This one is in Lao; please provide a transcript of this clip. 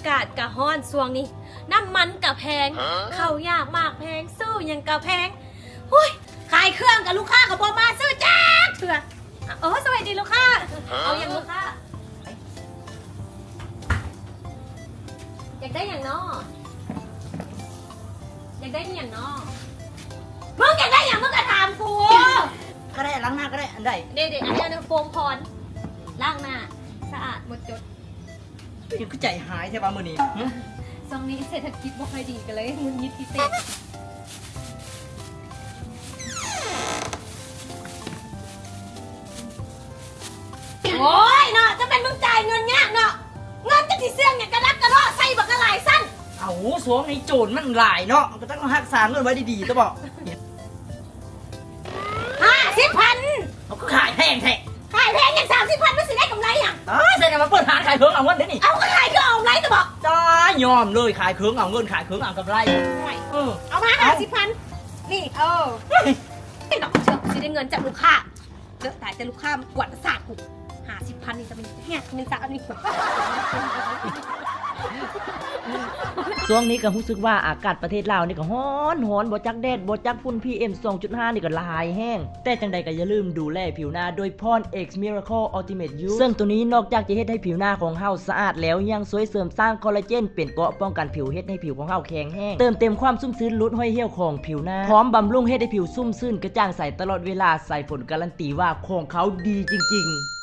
ກາດກະຮ້ອນຊ່ວງນີ້ ນ້ຳມັນກະແພງ ເຂົ້າຢາກໝາກແພງ ຊື້ຫຍັງກະແພງ ໂອ້ຍ ຂາຍເຄື່ອງກະລູກຄ້າກະບໍ່ມາຊື້ຈັກເທື່ອ. ໂອ້ ສະຫວັດດີລູກຄ້າ ເອົາຫຍັງລູກຄ້າ? ຢາກໄດ້ຫຍັງນໍ? ຢາກໄດ້ອີ່ຫຍັງນໍ? ມຶງຢາກໄດ້ຫຍັງ ມຶງກະຖາມກູ. ກະໄດ້ ລ້າງໜ້າກະໄດ້ ອັນໃດ? ເດໆ ອັນນັ້ນໂຟມພອນ ລ້າງໜ້າສະອາດໝົດຈົດ. ເປັນຫຍັງຄືໃຈຮ້າຍແທ້ວະມື້ນີ້? ຫຶ? ຊ່ວງນີ້ເສດຖະກິດບໍ່ຄ່ອຍດີ ກະເລີຍຫງຸດຫງິດພິເສດ. ໂອ້ຍເນາະ ຈັ່ງແມ່ນມຶງຈ່າຍເງິນຍາກເນາະ ເງິນຈັກຊິເຊື່ອງຫຍັງ ກະດັກກະດໍ້ໃສ່ບັກຫຼາຍຊັ້ນ. ເອົ້າ ຊ່ວງນີ້ໂຈນມັນຫຼາຍເນາະ ກະຕ້ອງຮັກສາເງິນໄວ້ດີໆ ຕະເບາະ. ຫ້າສິບພັນ ເອົາ ຄືຂາຍແພງແທ້? ຂາຍແພງຫຍັງ ສາມສິບພັນມັນຊິໄດ້ກຳໄລຫຍັງ? ອ້າ ໃສ່ແນວມາເປີດຮ້ານຂາຍເຄື່ອງເອົາເງິນເດ້ນີ້. ເອົາ ກະຂາຍເຄື່ອງເອົາກຳໄລ ຕະເບາະ. ຈ້າ ຍອມເລີຍ ຂາຍເຄື່ອງເອົາເງິນ ຂາຍເຄື່ອງເອົາກຳໄລ. ໂອ້ຍ ເອີ ເອົາມາຫ້າສິບພັນ ນີ້ ເອີ ເອີ ເນາະ ເຊື່ອກູຊິໄດ້ເງິນຈາກລູກຄ້າ. ເຈີຕາຍແຕ່ລູກຄ້າກວນປະສາດກູ ຫ້າສິບພັນນີ້ ຈະແມ່ນແຮງແມ່ນສາອັນນີ້. ຊ່ວງນີ້ກະຮູ້ສຶກວ່າອາກາດປະເທດລາວນີ້ກະຮ້ອນໆ ບໍ່ຈັກແດດ ບໍ່ຈັກຝຸ່ນ ພີເອັມ ສອງຈຸດຫ້າ ນີ້ກະຫຼາຍແຮງ. ແຕ່ຈັ່ງໃດກະຢ່າລືມດູແລຜິວໜ້າດ້ວຍພອນ X Miracle Ultimate Youth ເຊິ່ງໂຕນີ້ນອກຈາກຈະເຮັດໃຫ້ຜິວໜ້າຂອງເຮົາສະອາດແລ້ວ ຍັງຊ່ວຍເສີມສ້າງຄໍລາເຈນເປັນເກາະປ້ອງກັນຜິວ ເຮັດໃຫ້ຜິວຂອງເຮົາແຂງແຮງ ເຕີມເຕັມຄວາມຊຸ່ມຊື່ນ ຫຼຸດຮອຍຫ່ຽວຂອງຜິວໜ້າ ພ້ອມບຳລຸງເຮັດໃຫ້ຜິວຊຸ່ມຊື່ນກະຈ່າງໃສຕະຫຼອດເວລາ. ສາຍຝົນກາລັນຕີວ່າຂອງເຂົາດີຈິງໆ.